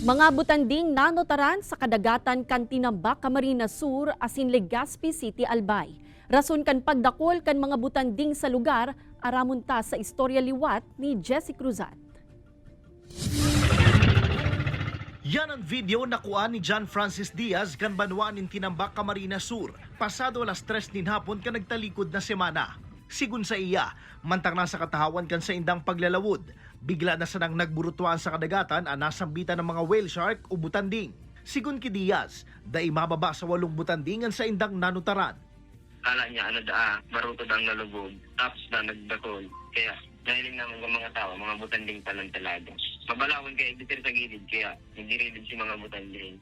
Mga butanding nanotaran sa kadagatan kan Tinambac, Camarines Sur asin Legazpi City, Albay. Rason kan pagdakol kan mga butanding sa lugar, aramon ta sa istorya liwat ni Jesse Cruzat. Yan ang video na kuha ni John Francis Diaz kan banwaan nin Tinambac, Camarines Sur, pasado alas 3 nin hapon kan nagtalikod na semana. Sigun sa iya, mantang nasa katahawan kan sa indang paglalawod, bigla na sanang nagburutuan sa kadagatan ang nasambitan ng mga whale shark o butanding. Sigun ki Diaz, dai mababa sa 8 butanding ang sa indang nanutaran. Kala niya ano da, baruto dang nalubog. Tapos na nagdakol. Kaya nahiling naman ng mga tao, mga butanding palang talaga. Mabalawon kaya ibitir sa gilid, kaya nagirilid si mga butanding.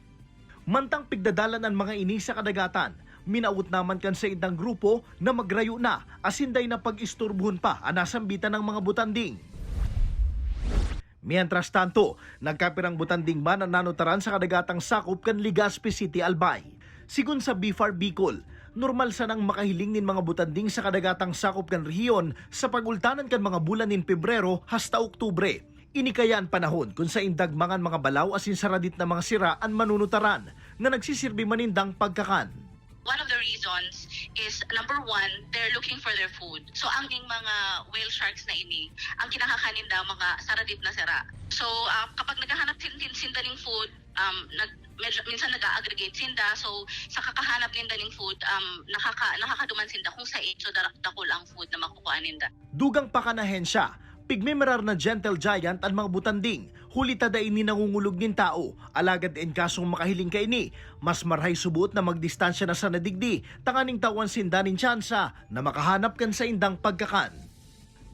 Mantang pigdadalan ang mga ini sa kadagatan, minaut naman kan sa indang grupo na magrayo na asinday na pag-isturbuhon pa ang nasambitan ng mga butanding. Mientras tanto, nagkapirang butanding man ang nanutaran sa kadagatang sakop kan Legazpi City, Albay. Sigun sa BFAR Bicol, normal sanang makahiling nin mga butanding sa kadagatang sakop kan rehiyon sa pagultanan kan mga bulan nin Pebrero hasta Oktubre. Ini kaya ang panahon kung sa indagmangan mga balaw asin saradit na mga sira ang manunutaran na nagsisirbi manindang pagkakan. One of the reasons is, number one, they're looking for their food. So ang ing mga whale sharks na ini, ang kinakakanin daw mga saradit na sira. So kapag naghahanap din sinda ng food, medyo, minsan nag-aggregate sinda. So sa kakahanap ninda ng food, nakakaduman sinda kung sa so dakol ang food na makukuha ninda. Dugang pa kanahensya, pigmimerar na gentle giant ang mga butanding, huli ta ini nangungulog nin tao, alagad en kasong makahiling kaini, mas marhay subot na magdistansya na sa nadigdi, tanganing tawan sinda nin tsansa na makahanap kan sa indang pagkakan.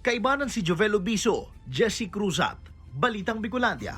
Kaibanan si Jovel Obiso, Jesse Cruzat, Balitang Bicolandia.